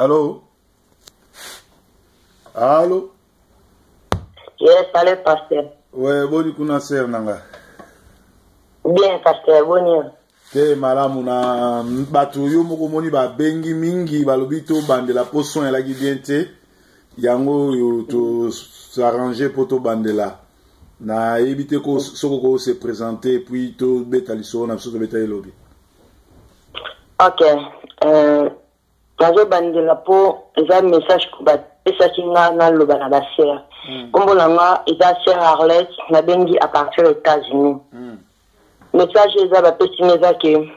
Allo, allo. Yes, allez, pasteur. Ouais, boni kuna, sœur na nga? Bien, pasteur, boni. Te, malamu. Na bato yo moko omoni, babengi mingi, balobi tobandela mpo son elaki bien te. Yango oyo tos'arranger mpo tobandela. Nayebi te soki oko se présenter, puis tobeta lisolo na biso tobeta elobi. Ok, nazobandela mpo eza message bapesaki nga naloba na basœur. Nkombo na nga eza sœur Arlette, nabengi à partir États-Unis. Message eza bapesi nga eza ke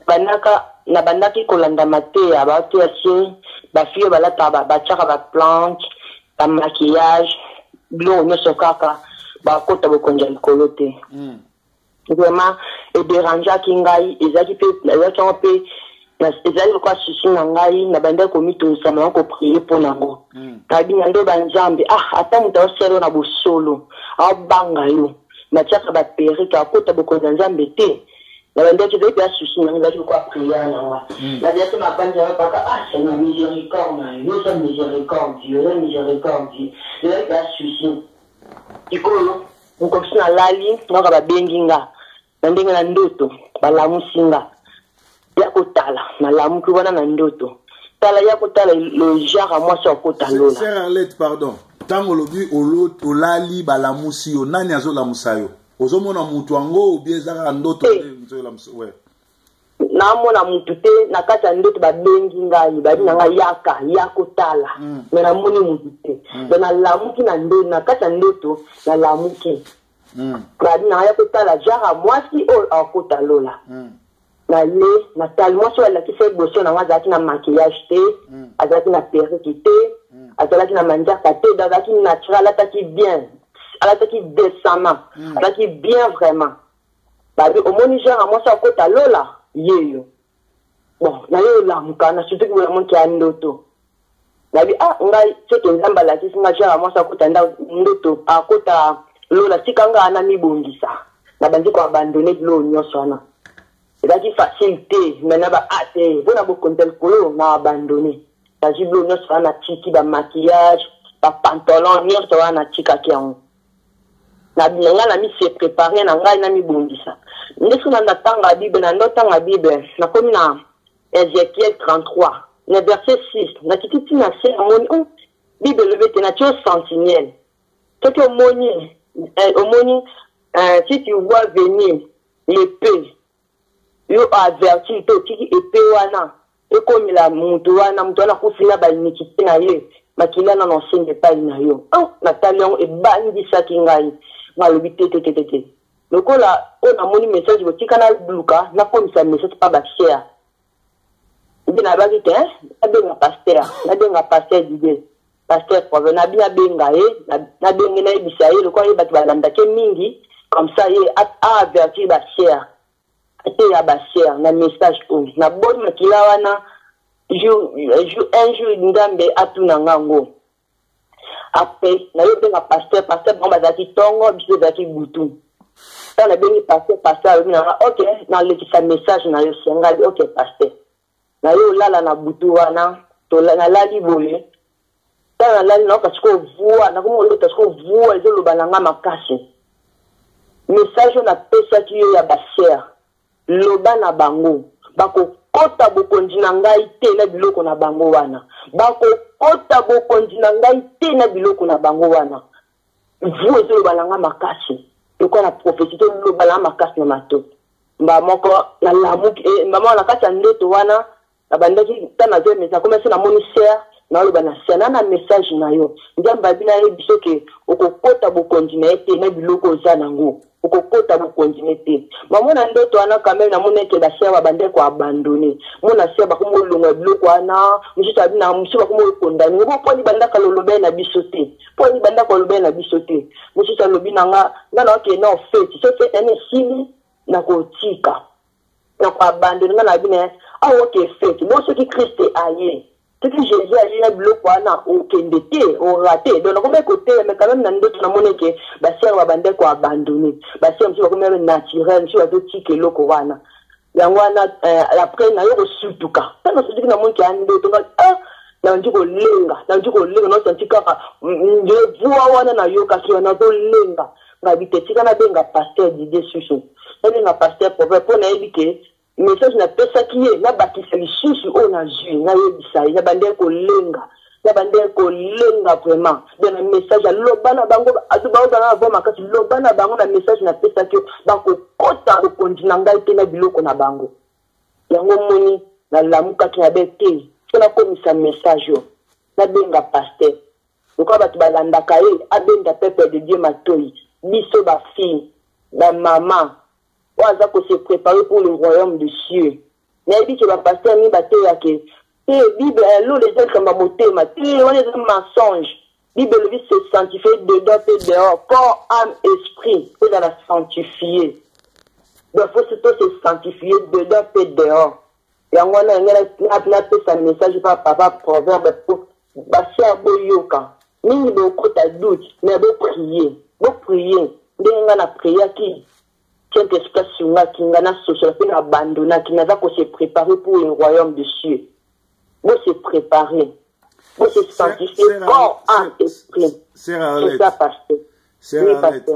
bandaka nabandaki kolanda mateya, bateya se bafille oyo balataka, batiaka baplante, bamaquillage, biloko nyonso kaka, bakota bokonzi ya likolo te. Vraiment edérangeaki ngai, ezalaki mpe, ezalaki yango mpe, ezalaki lokola souci na ngai. Nabandaki komitungisama yango, koprier mpo nango. Nayebi na nde banzambe, ah, ata moto aosala yo na bosolo, aobanga yo, natiaka baperruque, akota bokonzi ya Nzambe te. Nabandaki, ezalaki mpe souci na ngai, ezalaki lokola prière na nga. Nazalaki mabandi yango kaka: ah Seigneur, miséricorde na yo, eza miséricorde, Dieu, eza miséricorde, Dieu. Ezalaki mpe souci. Sikoyo mokosi, nalali, noka babengi nga na ndenge na ndoto, balamusi nga ya kotala. Nalamuki wana na ndoto, tala, ya kotala le genre ya mwasi akota lola. Sœur Arlette, pardon, ntango olobi olali, balamusi yo, nani azolamusa yo? Ozomona mutu yango ou bien eza kaka ndoto? Ouais. Naamona mutu te. Na kati ya ndoto babengi ngai, babi na ngai: yaka, ya kotala. Me namoni mutu te. Donc nalamuki na ndo na kati ya ndoto, nalamuki, babi na ngai: ya kotala genre ya mwasi oyo akota lola. Na ye natali mwasi oyo alakisa liboso na ngai, azalaki na maquillage te, azalaki na perruque te, azalaki na manzaka te, donc azalaki naturel, alataki bien, alataki décemment, azalaki bien vraiment. Babi: omoni genre ya mwasi akota lola, ye yo. Bon, naye olamuka na surtout boyamoki ya ndoto. Nabi: ah, ngai soki Nzambe alakisi nga genre ya mwasi akota ndoto, akota lola, tika nga na mibongisa. Nabandi koabandonner biloko nyonso wana. Ezalaki facile te, me na ba a te mpona bokonzi ya likolo. Na abandonner, nazwi biloko nyonso wana, natiki bamaquillage, bapantalon nyonso wana, natikaki yango. Na ngai na mi se préparer na ngai, na mibongisa. Nde soki na natanga Bible, na ndotanga Bible, nakomi na Ézéchiel 33 na verset 6, nakiti ntina se, namoni: oh, Bible elobi ete natie yo sentinelle, soki omoni, omoni, si tu vois venir l'épée, yo avertir te, otiki épée wana ekomela mutu wana, mutu wana akufi na bainiquité na ye, makila nano osenga epai na yo. Oh, natali yango, ebandisaki ngai. Ngalobi: te, te, te, te, te, lokola oyo namoni message, botika naluka nakomisa message mpa basœur. Nde nabaki te, nabenga pasteur, nabenga pasteur Didier, pasteur Proverbe. Nabi nabenga ye, nabenge, nayebisa ye lokola ye bato balandaki mingi, comme ça ye aavertir basœur, ateya basœur na message oyo. Naboni makila wana jour, jour, un jour Nzambe atuna nga ngo. Après nayobenga pasteur. Pasteur bango bazalaki ntongo, biso ezalaki butu. Ntango nabengi pasteur, pasteur alobi na nga: ok, nalekisa message na yo. Sengali: ok pasteur. Naye olala na butu wana, nalali boye. Ntango nalali, nayoka sikoyo voix, nakomi kolota sikoyo voix ezoloba na nga makasi: message oyo napesaki yo ya basœur, loba na bango, bakokɔta bokonzi na ngai te na biloko na bango wana, bakokɔta bokonzi na ngai te na biloko na bango wana. Voix ezoloba na nga makasi lokola na prophétie, toloba na nga makasi na mato. Mba moko nalamuki, mba moko na kati ya ndoto wana nabandaki. Ntango nazwi message, nakomi se namoni sœur, naoloba na sœur na message na yo, Nzambe abi nayebi soki okokɔta bokonzi na ye te na biloko oza nango, okokɔta bokonzi na ye te. Bamona ndoto wana quand même, namoni eke basœur babandaki koabandonner. Mona sœur bakomi kolonga biloko wana, mosusu abi na mosusu bakomi kokondamner bo mponi bandaka loloba na biso te, mponi bandaka oloba na biso te. Mosusu alobi na nga: nga na okende na fête, so fête yani esili, nakotika, nakoabandonner. Nga na bino awa oke fête bo, soki Christ aye, soki Jésus aye na biloko wana, okende te, orater. Donc nakomi koteya, mais quand même na ndoto namoni eke basœur babandaki koabandonner, basœur mosusu bakomi naturel, mosusu bazotika eloko wana. Yango wana, après nayo kosutuka. Ntango nasutuki, namoni ke ya ndoto. Nga ah, Nabandi kolenga, nabandi kolenga, naosanti kaka voix wana nayokaki wana, nazolenga. Ngabi te, tika nabenga pasteur Didier Susu, nabenga pasteur Proverbe, mpo nayebi ke message napesaki ye, nabakisa lisusu oyo nazwi, nayebisa ye. Nabandaki kolenga, nabandaki kolenga vraiment. Donc na message aloba na bango, baoba na voix makasi, loba na bango na message napesaki yo, bakokota bokonzi na ngai te na biloko na bango. Yango moni nalamukaki na be te, mpo nakomisa message oyo, nabenga pasteur lokola bato balandaka ye, abenda peuple de Dieu matoi, biso bafille, bamama oyo aza ko se préparer pour le royaume de cieux. Nayebi ke bapasteur mingi bateyake te Bible ya lola eza likambo ya motema te, wana eza mensonge. Bible elobi se sanctifier dedans mpe dehors, corps, âme, esprit ezala sanctifie. Donc faut to se sanctifier dedans mpe dehors. Yango wana ngai napesa message pa papa Proverbe po basœur boyoka mingi, bokota doute, mais boprier, boprier ndenge ngai na priaki. Saint Esprit asungaki ngai nasosola mpe na abandonaki. Naza ko se préparer pour le royaume de cieux. Bo se préparer, bo se sanctifier corps, âme, esprit. C'est ça, pasteur. Sœur Arlette,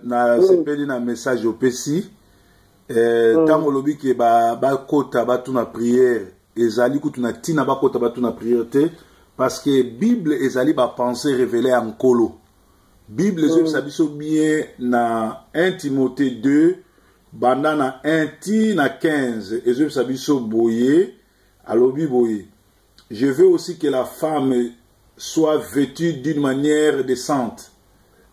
nasepeli na message opesi. Ntango olobi ke bakota batuna prière, ezali kutu na ntina bakota batuna prière te, parce que Bible ezali bapensée révélé ya Nkolo. Bible ezobisa biso bien na 1 Timothée 2, banda na 1 ti na 15, ezobisa biso boye, alobi boye: "Je veux aussi que la femme soit vêtue d'une manière décente,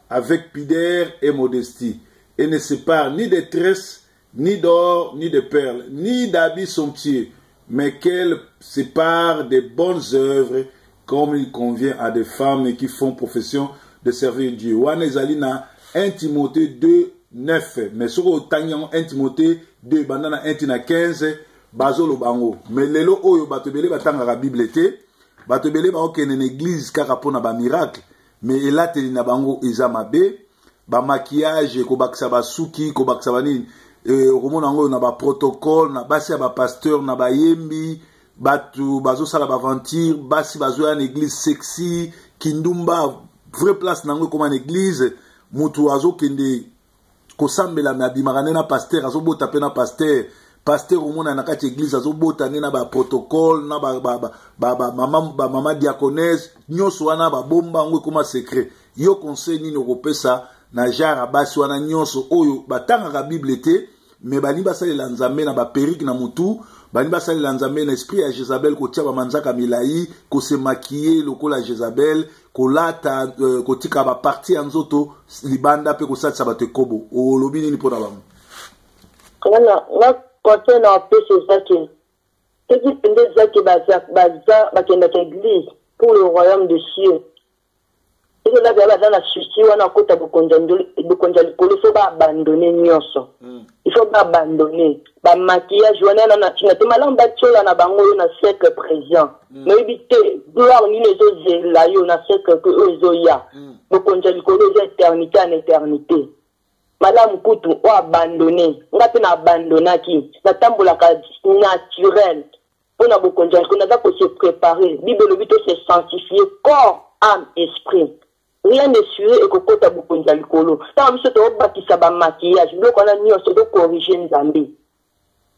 avec pudeur et modestie, et ne se pare ni de tresses, ni d'or, ni de perles, ni d'habits somptueux, mais qu'elle se pare de bonnes œuvres, comme il convient à des femmes qui font profession de servir Dieu." Wana ezali na 1 Timothée 2, 9. Mais soki otangi yango, 1 Timothée 2 banda na 1 ti na 15, bazoloba yango. Mais lelo oyo bato ebele batangaka Bible te. Bato ebele baokende na église kaka mpona bamiracle, mais elateli na bango eza mabe, bamaquillage, kobakisa basuki, kobakisa banini. Okomona yango na baprotocole, na basi ya bapasteur, na bayembi, bato bazosala baaventure, basi bazoya na église sexy, kindumba vraie place nango ekóma na église. Motu azokende kosambela, me abimaka nde na pasteur, azobota mpe na pasteur. Pasteur omona na kati ya église azobota nde na baprotocole, na bamama diaconesse, nyonso wana babomba yango, ekóma secret. Yo conseil nini okopesa na genre ya basi wana nyonso oyo batangaka Bible te, me balingi basalela Nzambe na baperruque na motu, balingi basalela Nzambe na esprit ya Jezabel, kotia bamanzaka milai, kose maquiller lokola Jezabel, kolata kotika bapartie ya nzoto libanda mpe kosalisa bato ekobo? Olobi nini mpona bango? Nga conseil na opesa eza ke soki mpenza eza ke baza bakendaka église pour le royaume de cieux, soki eza kaka baza na souci wana akota bokonzi ya likolo, faut baabandonner nyonso. Il faut baabandonner bamaquillage wana yana na ntina te. Malamu batiola na bango oyo na siècle présent. Nayebi te gloire nini ezozela yo na siècle oyo ezoya. Bokonzi ya likolo eza éternité en éternité. Malamu kutu oyo abandonner. Nga mpe na abandonnaki, natambolaka naturel mpo na bokonzi ya likolo. Naza kose préparer. Bible elobi to se sanctifier corps, âme, esprit. Rien de sûr ekokota bokonzi ya likolo ntango biso toobakisa bamaquillage, biloko wana nyonso, tocorriger Nzambe.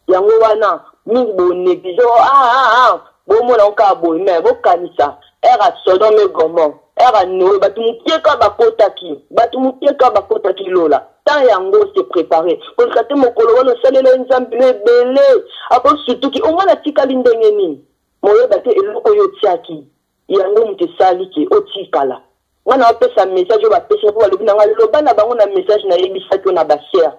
Yango wana mingi bonéglige, ah, ah, ah, bomona kaka boye, mais bokanisa ère ya Sodome et Gomorrhe, ère ya Noé, bato mokie kaka bakotaki, bato mokie kaka bakotaki lola. Temps yango se préparer, koleka te mokolo wana osalela Nzambe no ebele, akosutuki omwana atikali ndenge nini, moyeba te eloko oyo otiaki yango moto esali ke otikala. Nga na bapesa message oyo bapesi mpo balobi na ngai loba na bango na message nayebisaki oyo na basœur,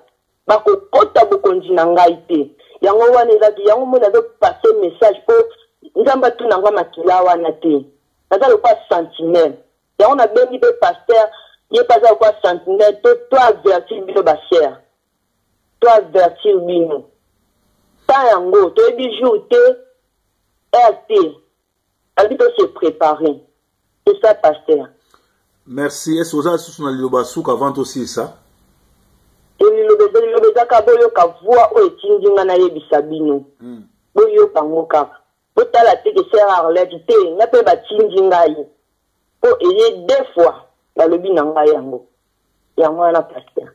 bakokota bokonzi na ngai te. Yango wana ezaki yango moi nazopasser message mpo Nzambe atuna nga makila wana te. Naza lokola sentinelle. Yango nabengi mpe pasteur, ye mpe aza lokola sentinelle. To avertir bino basœur, to avertir bino. Temps yango toyebi jour te, heure te. Alobi to se préparer. C'est ça, pasteur. Merci. Est ce oza lisusu na liloba suka avant tosilisa? Liloba eza, liloba eza kaka boyoka voix oyo etindi nga nayebisa bino. Boyoka yango kaka. Otala te ke sœur Arlette te, nga mpe batindi ngai mpo eye deux fois balobi na ngai yango. Yango wana pasteur.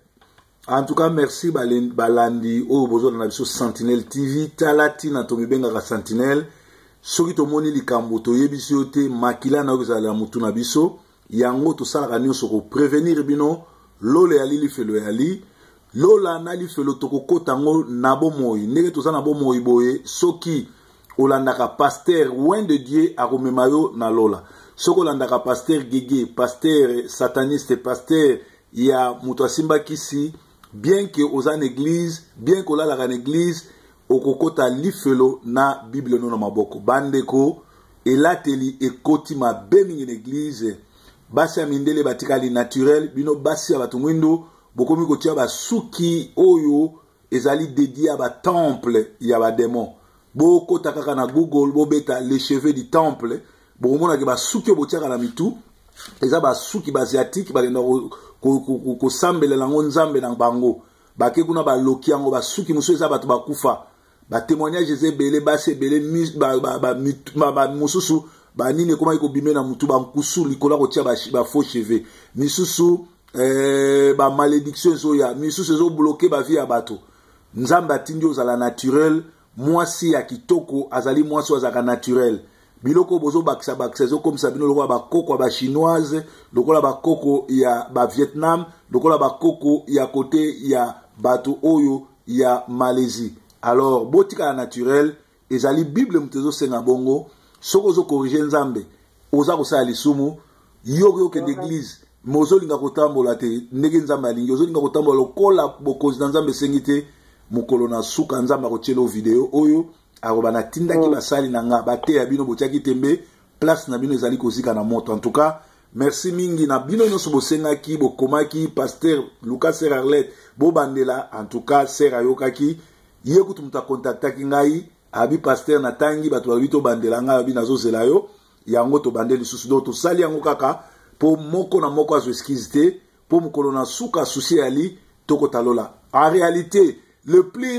En tout cas, merci balandi oyo bozolanda biso Sentinelle TV. Tala ntina tomibengaka Sentinelle. Soki tomoni likambo toyebisi yo te, makila na yo ezala ya motu na biso. Yango tosalaka nyonso koprevenir bino. Lola eyali, lifelo eyali. Lola na lifelo tokokota yango na bomoi. Ndenge toza na bomoi boye, soki olandaka pasteur Oint de Dieu akomema yo na lola. Soki olandaka pasteur Gege, pasteur sataniste, pasteur ya moto asimba kisi, bien que oza na église, bien que olalaka na église, okokota lifelo na Bible no na maboko. Bandeko, elateli ekoti mabe mingi na église. Basi ya mindele batikali naturel, bino basi ya bato mwindu bokomi kotia basuki oyo ezali dédié ya ba temple ya ba démon. Bokota kaka na Google, bobeta les cheveux du temple, bokomonake basuki oyo botiaka na mitu eza basuki baasiatique, bakenda kosambelela yango nzambe na bango, bake kuna baloki yango. Basuki mosusu eza bato bakufa, batémoignage eza ebele, basi ebele mosusu banini ekomaki kobime na mutu, bankusu likolo ya kotia bafaux cheveux, misusu bamalédiction ezoya, misusu ezobloquer bavie ya bato. Nzambe atindi ozala naturel. Mwasi ya kitoko azali mwasi oyo azalaka naturel. Biloko bozobakisa bakisa ezokomisa bino lokola bakoko ya bachinoise, lokola bakoko ya bavietnam, lokola bakoko ya kote ya bato oyo ya Malaisie. Alors botikala naturel, ezali Bible moto ezosenga bongo. Soki ozocorriger Nzambe, oza kosala lisumu. Yo okende église, me ozolinga kotambola te ndenge Nzambe alingi, ozolinga kotambola lokola bokonzi na Nzambe esengi te, mokolo na suka Nzambe akotiela yo video oyo, akoba: "Natindaki basali na nga bateya bino, botiaki tembe, place na bino ezali kozika na moto." En tout cas, merci mingi na bino nyonso bosengaki, bokomaki: "Pasteur, luka sœur Arlette, bobandela." En tout cas, sœur ayokaki ye kutu, moto akontaktaki ngai, abi: "Pasteur, natangi bato balobi tobandela." Ngai abi: "Nazozela yo." Yango tobande lisusu. Donc tosali yango kaka mpo moko na moko azwa excuse te, mpo mokolo na suka susi yali tokota lola. En réalité, le plus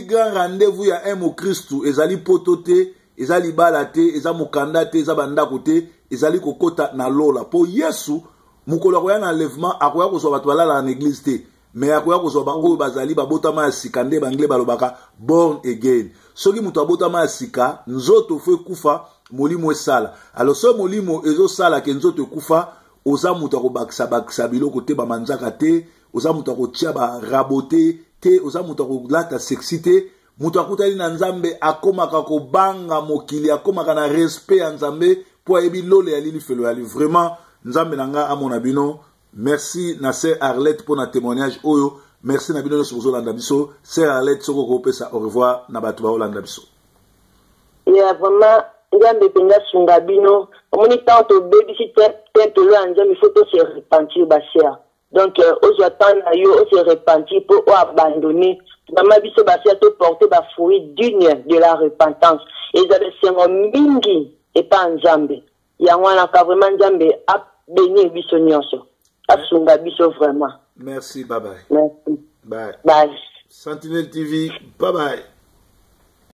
grand rendez-vous ya un mokristu ezali poto te, eza libala te, eza mokanda te, eza bandako te, ezali kokota na lola. Mpo Yesu mokolo akoya na enlèvement, akoya kozwa bato balalaka na église te, me akoya kozwa baoyo bazali babotama ya sika, nde banglais balobaka born again. Soki moto abotama ya sika, nzoto faut ekufa, molimo esala. Alors soki molimo ezosala ke nzoto ekufa, oza moto akobakisa bakisa biloko te, bamanzaka te, oza moto akotia barabo te te, oza moto akolata sexy te. Moto akutani na Nzambe akomaka kobanga mokili, akomaka na respect ya Nzambe, mpo ayebi lole yali, lifelo yali. Vraiment, Nzambe na nga amona bino. Merci na sœur Arlette mpo na témoignage oyo. Merci na bino nyonso bozolanda biso. Sœur Arlette, soki okopesa au revoir na bato baolanda biso. Ya, vraiment, Nzambe mpenza asunga bino. Omoni, ntango tobebisi tempelo ya Nzambe, il faut tose repentir, basœur. Donc ozwa temps na yo, ose repentir mpo oabandonner. Vraiment, biso basœur toporte bafruit digne de la repentance, ezala esengo mingi epa Nzambe. Yango wana ka vraiment Nzambe abénir biso nyonso, asunga biso vraiment. Merci, bye bye. Merci. Bye. Bye. Sentinelle TV, bye bye.